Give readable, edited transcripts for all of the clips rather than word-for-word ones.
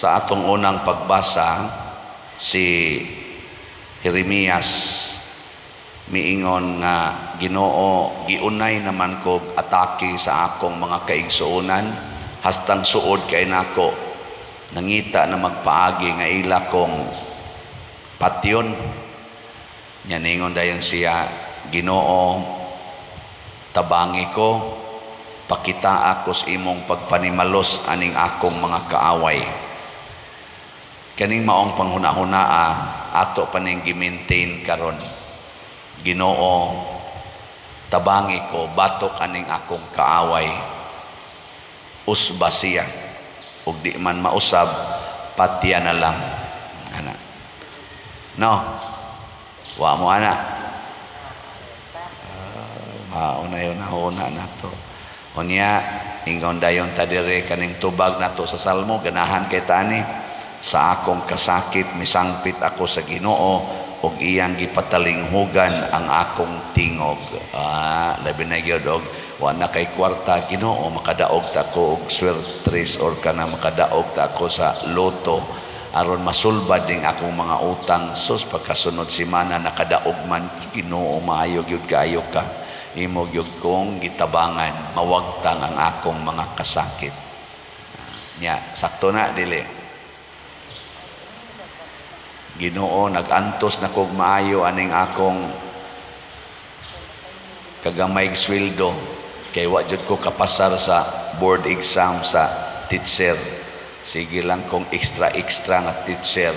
Sa atong unang pagbasa, si Jeremias miingon nga, "Ginoo, giunay naman ko atake sa akong mga kaigsuonan hastang suod kay nako, nangita na magpaagi nga ila kong patyon." Nya ningon dayon siya, "Ginoo, tabangi ko, pakita ako sa imong pagpanimalos aning akong mga kaaway." Kaning maong panghuna-hunaa, ato pa ning gi-maintain karon. "Ginoo, tabangi ko batok aning akong kaaway." Usba siya, ug di man mausab, patya na lang ana. No, wa mo ana? Uh, mauna yun na nato. Unya ingon dayon ta dire, kaning tubag nato sa Salmo, ganahan kay tani, "Sa akong kasakit misangpit ako sa Ginoo ug iyang gipatalinghugan ang akong tingog." Ah, labi na gyud og wa na kay kwarta. "Ginoo, makadaog ta ko og swertres or kana makadaog ta ako sa lotto aron masulbad ning akong mga utang." Sus, pagkasunod semana nakadaog man. "Ginoo, maayo gyud kaayo ka, imo gyud kong gitabangan mawagtang ang akong mga kasakit." Nya sakto na dili? "Ginoo, nagantos na kog maayo aning akong kagamay sweldo kay wa jud ko kapasar sa board exam sa teacher. Sige lang kong extra extra nga teacher.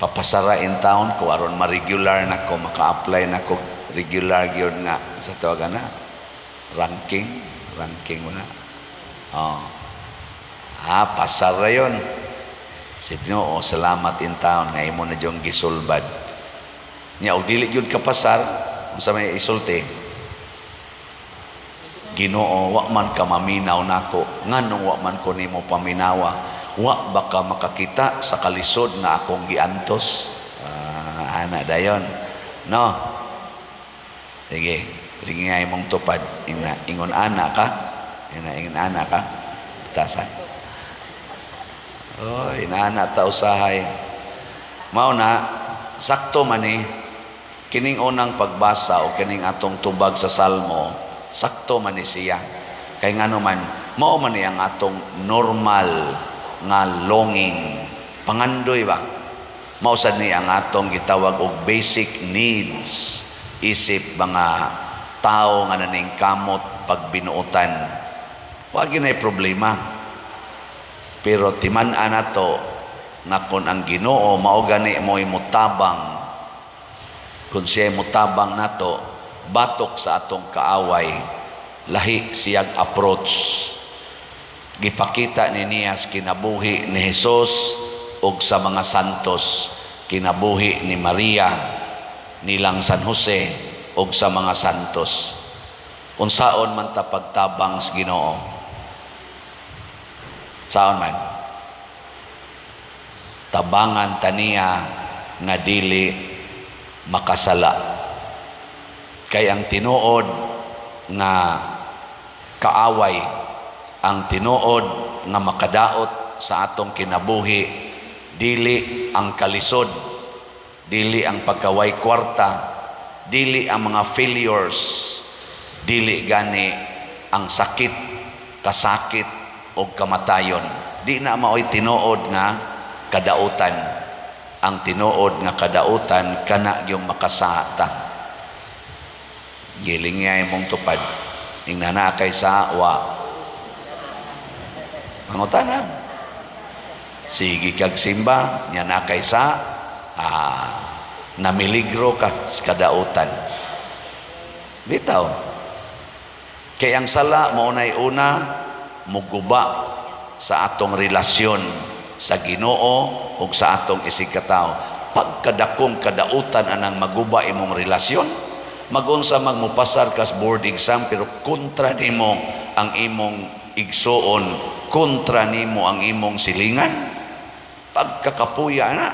Papasara in town ko aron ma-regular na ko, maka-apply na ko regular gyud nga sa tawagan na ranking, ranking mo na." Oh. Ah, pasar ra yon. Si Ginoo, salamat in town nga imo na diyong gisulbad. Nya og dili gyud ka pasar, unsa may isulti? "Ginoo, wa man ka maminaw nako. Nganong wa man ko nimo paminawa? Wa ba ka makakita sa kalisod nga akong giantos?" Ah, ana dayon. No. Sige, lingay mong tupad. Ina, ingon ana ka. Ina, ingon ana ka. Butasan. Oh, inaana ta usahay. Mao na sakto man ni kining unang pagbasa o kining atong tubag sa Salmo, sakto man ni siya. Kay ngano man, mao man ni ang atong normal nga longing. Pangandoy ba? Mao sad ni ang atong gitawag og basic needs isip mga tao nga naningkamot pagbinuotan. Wa ginay problema. Pero timan-an nato nga kung ang Ginoo mao gani mo'y mutabang, kung siya mutabang nato batok sa atong kaaway, lahi siyag approach. Gipakita ni niya sa kinabuhi ni Jesus ug sa mga santos, kinabuhi ni Maria, nilang San Jose ug sa mga santos. Unsaon man ta pagtabang sa Ginoo? Saon man? Tabangan taniya nga dili makasala. Kay ang tinuod nga kaaway, ang tinuod nga makadaot sa atong kinabuhi, dili ang kalisod, dili ang pagkaway kwarta, dili ang mga failures, dili gani ang sakit, kasakit o kamatayon. Di na maoy tinuod nga kadautan. Ang tinuod nga kadautan kana yung makasata. Giling niya imong tupad. Ingna kay sa wa. Mangutana. Sige kag simba, nya na kay sa namiligro ka sa kadautan. Bitaw. Kay ang sala mao nay una muguba sa atong relasyon sa Ginoo ug sa atong isigkatawo. Pagkadakong kadautan anang maguba imong relasyon, magunsa magmupasar kas board exam pero kontra nimo ang imong igsuon, kontra nimo ang imong silingan, pagkakapuya na.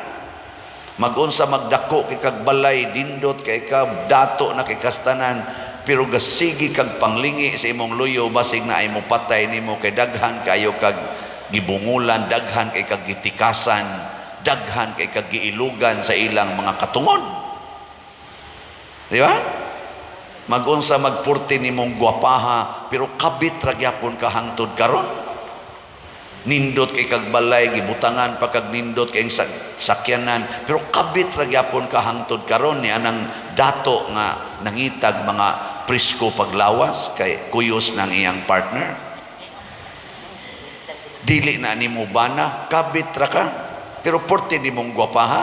Magunsa magdako kay kag balay, dindot kay ka, dato na kay kastanan, pero gasigi kag panglingi sa imong luyo, basig na ay mo patay nimo kay daghan kayo kag gibungulan, daghan kay kag gitikasan, daghan kay kag giilugan sa ilang mga katungod. Di ba? Magunsa magpurti nimong gwapaha, pero kabit ra gyapon ka hangtod karon. Nindot kay kag balay, gibutangan pa kag nindot kay sakyanan, pero kabit ra gyapon ka hangtod karon ni anang dato nga nangitag mga presko paglawas kay kuyos ng iyang partner. Dili na nimo bana, kabit ra ka. Pero porte nimong gwapaha,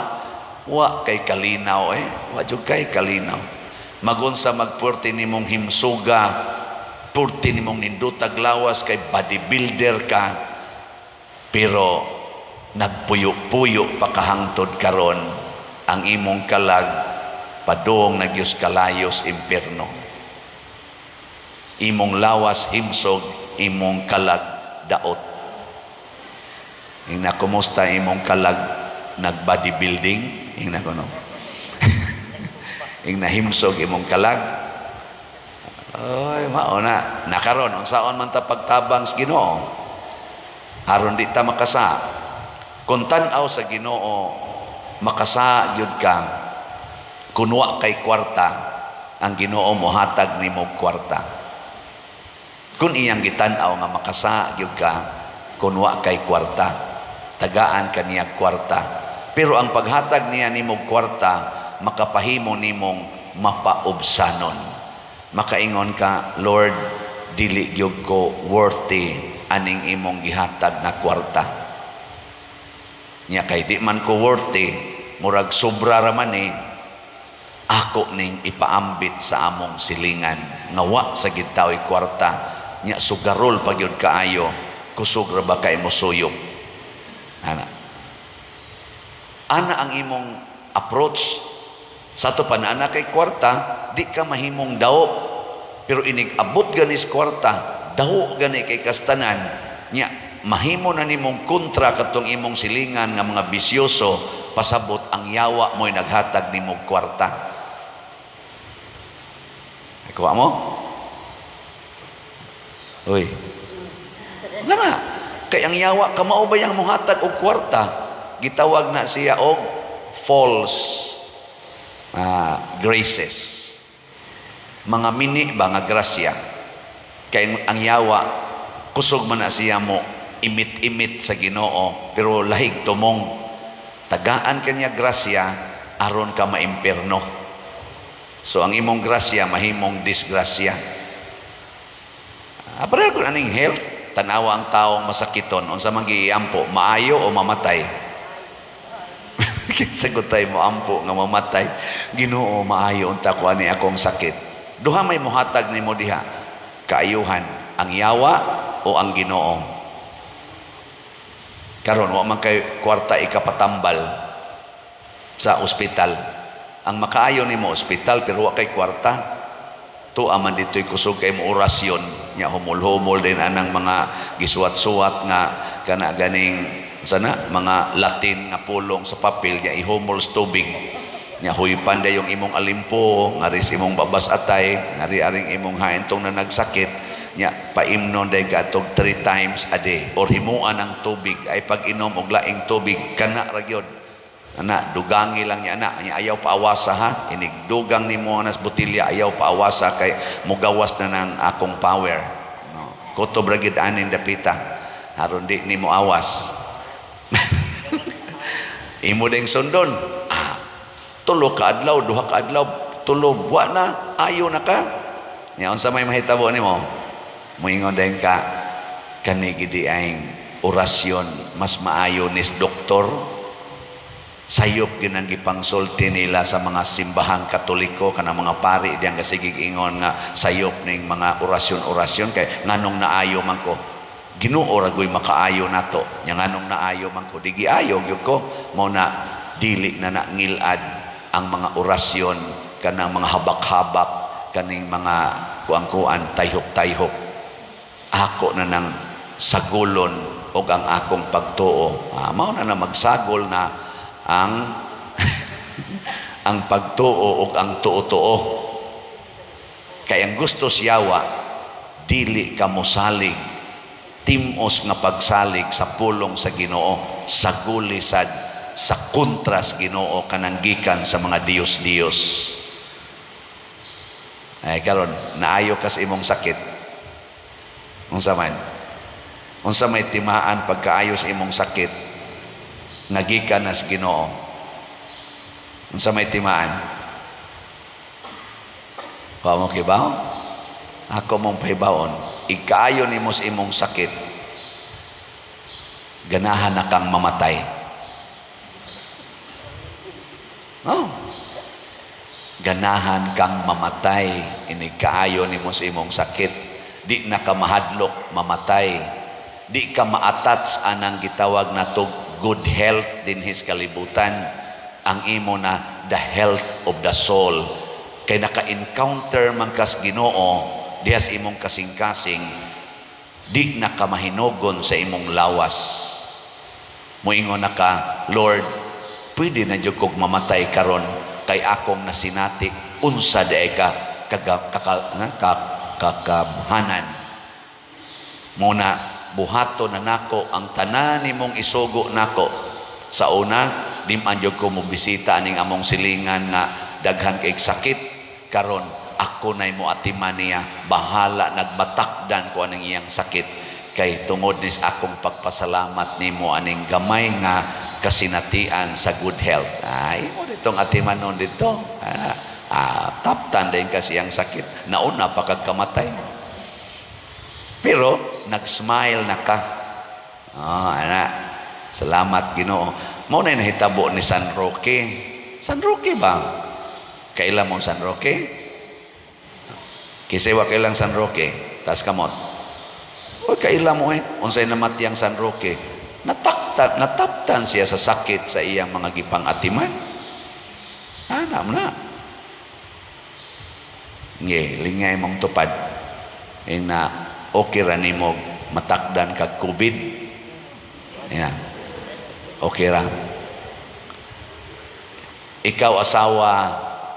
wa kay kalinaw eh. Wa jud kay kalinaw. Magunsa magpuerte nimong himsuga, purte nimong nindutag lawas kay bodybuilder ka, pero nagpuyo-puyo pa kahangtod karon, ang imong kalag padung na gyud kalayos impierno. Imong lawas himsog, imong kalag daot. Ingna, kumusta imong kalag nag bodybuilding? Ingna ko, no. Ingna, himsog imong kalag. Oy, mao na. Nakaron unsaon man ta pagtabang sa Ginoo aron di ta makasa? Kung tan-aw sa Ginoo, makasa gyud ka. Kun wa kay kwarta, ang Ginoo mohatag nimo kwarta. Kung iyang gitan-aw nga makasa gyud ka, kun wa kay kwarta, tagaan ka niya kwarta. Pero ang paghatag niya nimo kwarta, makapahimo nimong mapaubsanon. Makaingon ka, "Lord, dili gyud ko worthy aning imong gihatag nga kwarta." Nya kay di man ko worthy, murag sobra ra man ni, ako ning ipaambit sa among silingan nga wa sa gid taoy kwarta. Nya sugarol pa gyud kaayo, kusog ra ba kay mo suyop ana? Ana ang imong approach. Sa ato pa na ana kay kwarta, di ka mahimong daw, pero inig abot ganis kwarta, daw gani kay kastanan. Nya mahimo na nimong kontra katong imong silingan nga mga bisyoso. Pasabot ang yawa mo'y naghatag nimo kwarta. Ikuha mo. Uy. Ngana, kay ang yawa kamao ba yang muhatag og kwarta? Gitawag na siya og false graces. Mga mini ba nga grasya. Kay ang yawa kusog man na siya mo imit-imit sa Ginoo, pero lahig tumong tagaan kanya grasya aron ka maimpierno. So ang imong grasya mahimong disgrasya. Pareho kung aning health, tanawa ang taong masakiton, unsa man giampo, maayo o mamatay? Kinsa tay mo ampo nga mamatay? "Ginoo, maayo unta ko ani akong sakit." Duha may muhatag nimo diha. Kaayuhan, ang yawa o ang Ginoo? Karon wa man kay kwarta ikapatambal sa ospital. Ang makaayo nimo ospital, pero wa kay kwarta. Tuwa man dito'y kusog kay mo orasyon nya, humol-humol din anang mga gisuwat-suwat nga kana ganing sana mga Latin nga pulong sa papel nya, ihumol sa tubig nya, huypan dayong imong alimpo ngari sa imong babas atay ngari aring imong haintong na nagsakit nya, paimnon day katog three times a day or himuan ang tubig ay pag-inom og laing tubig kana ra gyud ana, dugangi lang niya ana. Nya ayaw paawasa ha, inig dugang nimo anas botelya, ayaw paawasa kay mugawas na ng akong power, no? Kutob ra gyud anin dapita aron di nimo awas. Imo ding sundon, tulo ka adlaw, duha ka adlaw, tulo, wa na ayo na ka. Nya unsa may mahitabo nimo? Moingon din ka, "Kani gidi ay orasyon, mas maayo nis doktor. Sayop ginang gipangsulti nila sa mga simbahang Katoliko, kanang mga pari diyang kasigig ingon nga sayop ning mga orasyon-orasyon, kay nganong naayo man ko? Ginoo ra goy makaayo nato. Nya nganong naayo man ko? Di giayo gyud ko." Mao na dili na ngilad ang mga orasyon, kanang mga habak-habak, kaning mga kuang-kuan, tayhop-tayhop. Ako na nang sagulon og ang akong pagtuo. Mao na na magsagol na ang pagtuo ug ang tuo-tuo. Kay ang gusto siyawa, dili ka mosalig. Timos nga pagsalig sa pulong sa Ginoo, sa gulisad sa kontras Ginoo kanang gikan sa mga Diyos-Diyos. Ay karon naayo kas imong sakit. Unsa man? Unsa may timaan pagkaayo sa imong sakit nga gikan nas Ginoo? Unsa may timaan? Wa mo kibaw? Ako mong pahibawon, ikaayo nimo sa imong sakit, ganahan na kang mamatay. No. Ganahan kang mamatay inig kaayo nimo sa imong sakit. Di na ka mahadlok mamatay. Di ka ma-attach anang gitawag nato good health dinhis kalibutan. Ang imo na the health of the soul. Kay naka-encounter man kas Ginoo diha sa imong kasing-kasing, di na ka mahinugon sa imong lawas. Moingon na ka, "Lord, pwede na jud kog mamatay karon kay akong nasinati unsa diay ka kaga, kaka, ka, kakamhanan." Muna buhato na nako ang tanan nimong isugo nako. Sa una, di man jud ko mobisita aning among silingan nga daghan kay sakit. Karon ako nay mo atiman niya, bahala nagmatakdan ko aning iyang sakit kay tungod nis akong pagpasalamat nimo aning gamay nga kasinatian sa good health. Ay mo ditong atiman nun dito. Taptan din kasi ang sakit, nauna pa kag kamatay, pero nag-smile na ka. Oh, ana. Salamat, Ginoo. Mao na nahitabo ni San Roque. San Roque ba? Kaila mo San Roque? Kisay wa kailang San Roque? Taas kamot. O kaila mo eh. Unsay namatyang San Roque? Nataktan, nataptan siya sa sakit sa iyang mga gipang atiman. Ana mo na. Nge, lingay mong tupad. Ina, okay ra nimo matakdan kag COVID. Ina. Okay ra. Ikaw asawa,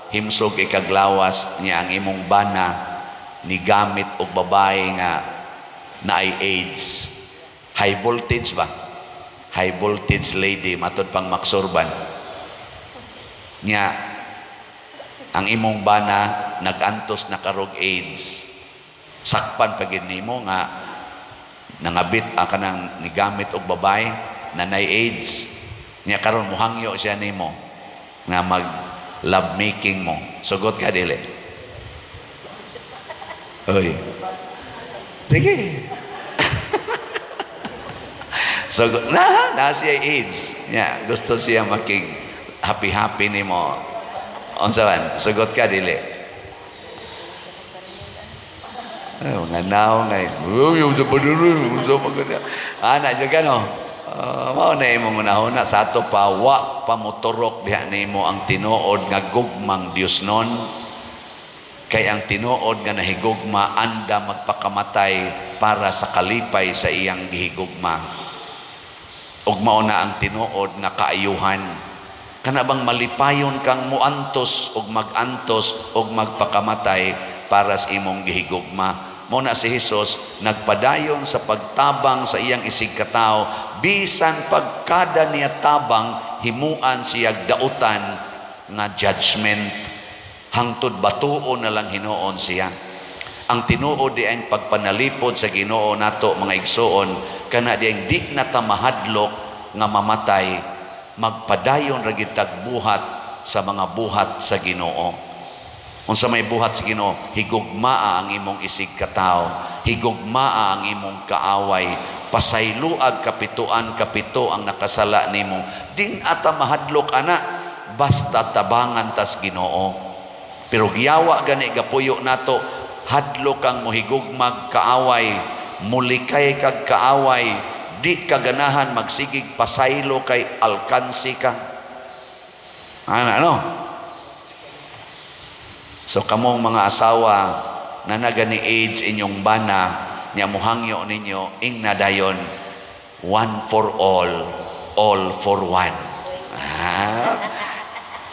himsog ikaglawas niya, ang imong bana ni gamit og babae nga naay AIDS. High voltage ba? High voltage lady matud pang maksurban. Nya ang imong bana nagantos na karog AIDS. Sakpan pa gid nimo nga nangabit ang kanang nigamit og babae na nay AIDS. Nya karon muhangyo siya nimo nga mag love making mo. Sugot ka, dili? Oy. Sige. So na na siya AIDS. Nya gusto siya makig happy happy nimo. Unsa man? Sugot ka, dili? Ay, mga naong ay, "Uy, yung sa paduro, unsa man gani?" Ana jud ka, no? Mao na imong unahuna sa ato pa wa pa moturok diha nimo ang tinuod nga gugmang Dios nun. Kay ang tinuod nga nahigugma anda magpakamatay para sa kalipay sa iyang gihigugma. Ug mao na ang tinuod nga kaayuhan. Kana bang malipayon kang muantos ug magantos ug magpakamatay para sa imong gihigugma. Mao na si Hesus nagpadayon sa pagtabang sa iyang isig katawo bisan pagkada niya tabang, himuan siya dautan nga judgment hangtod batuon na lang hinuon siya. Ang tinuod di ang pagpanalipod sa Ginoo nato, mga igsuon, kana di ang di na ta mahadlok nga mamatay, magpadayon ra gid buhat sa mga buhat sa Ginoo. Unsa may buhat sa Ginoo? Higugmaa ang imong isig katawo, higugmaa ang imong kaaway, pasayloag kapituan kapito ang nakasala nimo. Din ata mahadlok ana basta tabangan tas Ginoo. Pero giyawa gani gapuyo nato, hadlok kang mohigugmag kaaway, mulikay kag kaaway, di ka ganahan magsigig pasaylo kay alkansi ka. Ana, ano? So kamong mga asawa na nagani AIDS inyong bana nya muhangyo ninyo, ing nadayon, "One for all for one."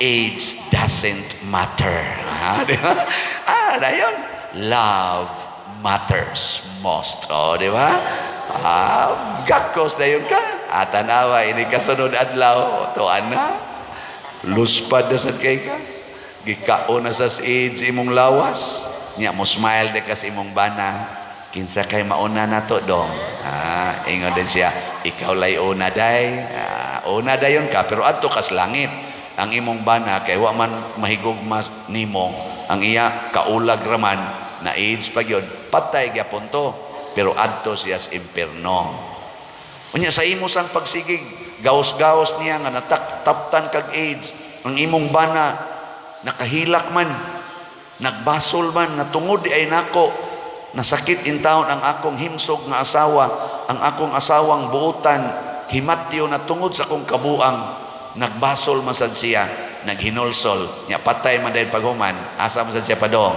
AIDS doesn't matter. Di ba? Dayon, love matters most. Oh, di ba? Ah, gakos na yun ka. Ah, tanawa, ini kasunod adlaw. Tuan na. Luspad na sad kay ka. Gikaon na sa AIDS imong lawas. Nya mo smile de kas imong bana. Kinsa kay mauna na to dong? Ah, ingon din siya, ikaw lay una day. Ah, una dayon ka pero adto kas langit. Ang imong bana kay wa man mahigugma nimo, ang iya kaulag raman na AIDS pa gyud, patay gyapon to. Pero adto siya sa impierno. Unya sa imo sang pagsigig, gawas-gawas niya nga nataptan kag AIDS, ang imong bana nakahilak man, nagbasol man, natungod di ay nako, nasakit in taon ang akong himsog nga asawa, ang akong asawang buutan, himatyo na tungod sa akong kabuang, nagbasol man sad siya, naghinulsol, nya patay man dahil paghuman, asa man sad siya padong?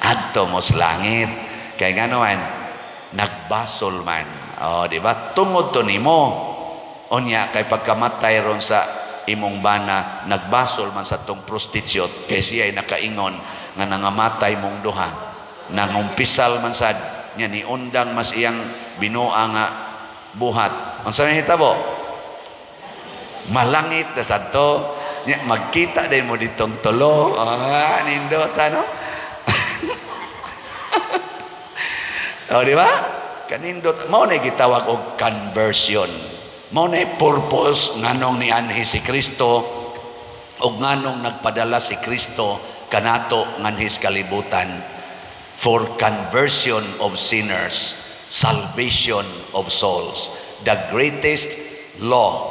Adto mo sa langit. Kay ngano man, nagbasol man. Oh, di ba? Tungod to nimo. Unya kay pagkamatay ron sa imong bana, nagbasol man sa tong prostitute kay siya ay nakaingon nga nangamatay mong duha. Nangumpisal man sad nya niundang mas iyang binua nga buhat. Unsa may hitabo? Malangit na sad to. Nya magkita din mo ditong tulo. Ah, nindot ano? O, di ba? Kanindot mao na gitawag og conversion. Mao na purpose nganong nianhi si Kristo og nganong nagpadala si Kristo kanato nganhi sa kalibutan, for conversion of sinners, salvation of souls. The greatest law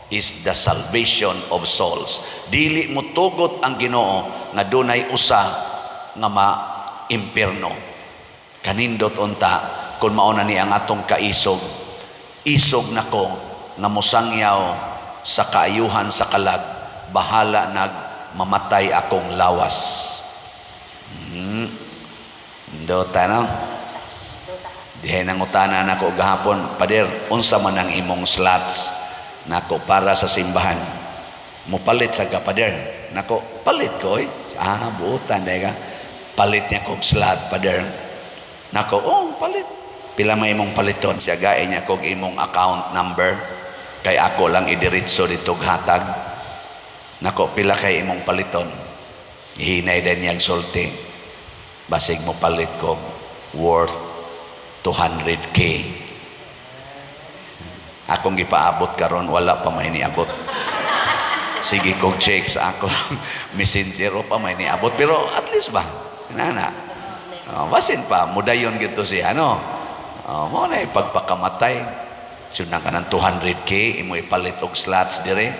is the salvation of souls. Dili mo tugot ang Ginoo nga dunay usa nga ma-impierno. Kanindot unta kung mao na ni ang atong kaisog. Isog nako nga mosangyaw sa kaayuhan sa kalag, bahala nag mamatay akong lawas. Dota no? Dihay nangutana nako gahapon, "Pader, unsa man ang imong slots nako para sa simbahan? Mupalit sa ka, pader." Nako, palit ko oy. Ah, buutan dahil ka. Palit niya kog slot, pader. Nako, oh, palit. Pila may imong paliton? Siya gae niya kog imong account number. Kay ako lang idiretso dito hatag. Nako, pila kay imong paliton? Hinay din niyang sulti. Basig mo palit ko worth 200K. Akong gipaabot karon, wala pa may niabot. Sige kog check sa ako Messenger o pa may niabot, pero at least ba nana. Oh, basin pa mudayon gito siya no. Oh, mo na pagpakamatay. Sundan ka ng 200K imo ipalit og slots dire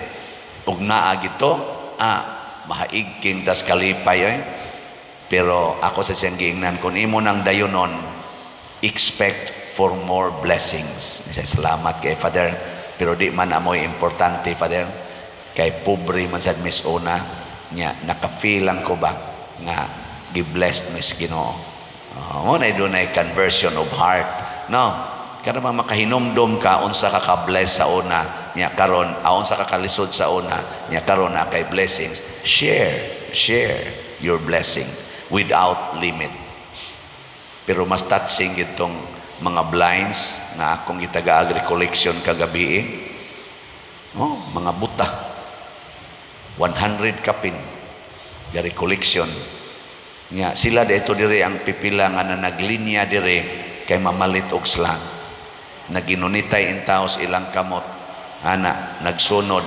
ug naa gito, ah, mahaigking tas kalipay eh. Pero ako sa siyang giingnan, kung imo nang dayunon, expect for more blessings. Siya, "Salamat kay Father. Pero di man amoy importante, Father. Kay pobre man sad mis una nya, naka-feel lang ko ba nga gi-blessed mis Ginoo." Oh, mo na dunay conversion of heart. No? Kada ba makahinumdom ka unsa ka ka-bless sa una nya karon, ah, unsa ka kalisod sa una nya karon na kay blessings, share, share your blessing without limit. Pero mas touching itong mga blinds nga akong gitaga recollection kagabi eh. Oh, mga buta. 100 kapin ga recollection. Nga sila dito dire ang pipila nga na naglinya dire kay mamalit og slang. Naginunitay in taos ilang kamot. Ana, nagsunod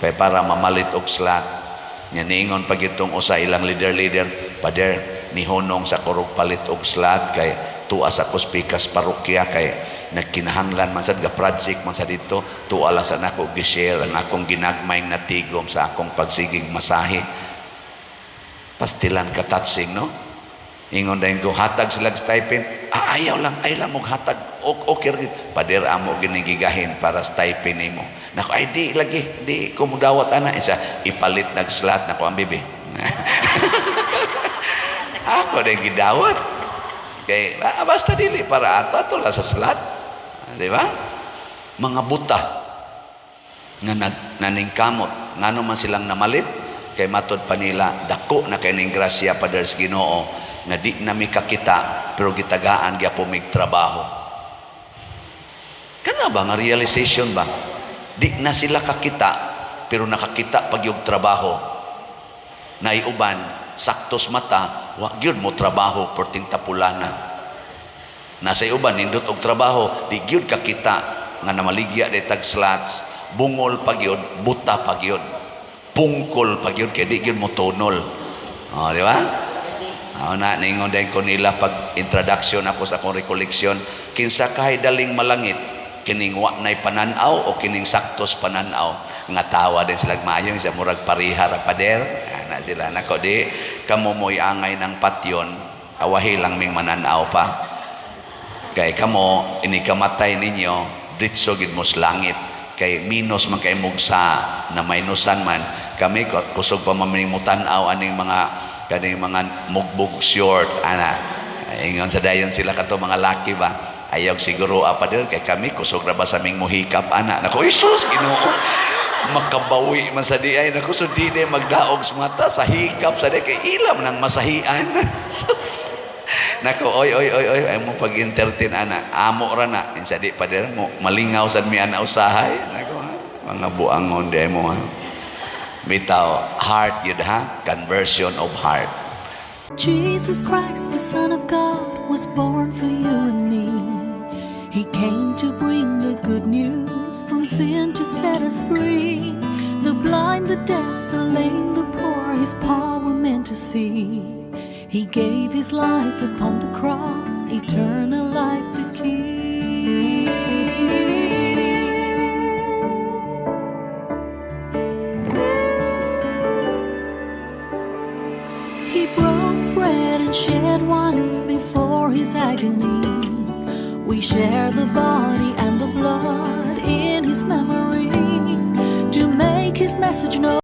kay para mamalit og slot. Nya niingon pag itong usa ilang leader-leader, "Pader, nihunong sa kurog palit og slot kay tuwa sa kuspikas parokya kay nagkinahanglan man sad ga project man sa dito, tuwa lang sa nako gi-share ang akong ginagmay natigom sa akong pagsigig masahe." Pastilan ka touching, no? Ingon dayon ko, hatag sila stipend. Ah, ayaw lang, ayaw lang mong hatag. Okay, okay. "Pader, amo ginigigahin para stipend nimo." "Nako, ay di lagi, di ko mudawat ana." Isa, ipalit nag-slot nako ang bibi. Ako din gidawat. Kay ah, basta dili para ato ato lang sa slot. Di ba? Mga buta nga nag, naningkamot ngano man silang namalit kay matod pa nila dako na kay ning grasya, Pader, sa Ginoo nga di na mi kakita pero gitagaan gyapon mig trabaho. Kana ba nga realization ba? Di na sila kakita, pero nakakita pag yung trabaho. Naiuban, saktos mata, wa gyud mo trabaho perting tapulana. Nasa uban nindot og trabaho, di gyud kakita nga namaligya di tag slots, bungol pa gyud, buta pa gyud. Pungkol pa gyud kay di gyud mo tunol. Oh, di ba? Oh, na ningon din ko nila pag introduction ako sa akong recollection, kinsa kahay daling malangit, kining wa nay pananaw o kining saktos pananaw? Nga tawa din sila, maayo sa murag pareha ra, pader. Ana sila. Nako, di kamo mo'y angay ng patyon, awahi lang ming mananaw pa, kay kamo ini kamatay ninyo ditso gid mo sa langit, kay minus man kay mugsa na minusan man kami, kusog pa man mo tan-aw aning mga kaning mga mugbog short ana. Ingon sa dayon sila kato mga laki ba, ayaw siguro apa dir kay kami kusog ra ba sa ming muhikap ana. Nako, Isus Ginoo, makabawi man sa di ay. Nako, so di di magdaog sa mata sa hikap sa di kay ilam nang masahian. Sus. Nako, oy oy oy oy, ay mo pag-entertain ana, amo ra na insa di pa dir mo malingaw sad mi ana usahay. Nako ha, mga buangon di mo ha. Bitaw, heart yun ha, conversion of heart. Jesus Christ, the Son of God, was born for you and me. He came to bring the good news, from sin to set us free. The blind, the deaf, the lame, the poor, his power meant to see. He gave his life upon the cross, eternal life the key. He broke bread and shed wine before his agony. We share the body and the blood in his memory to make his message known.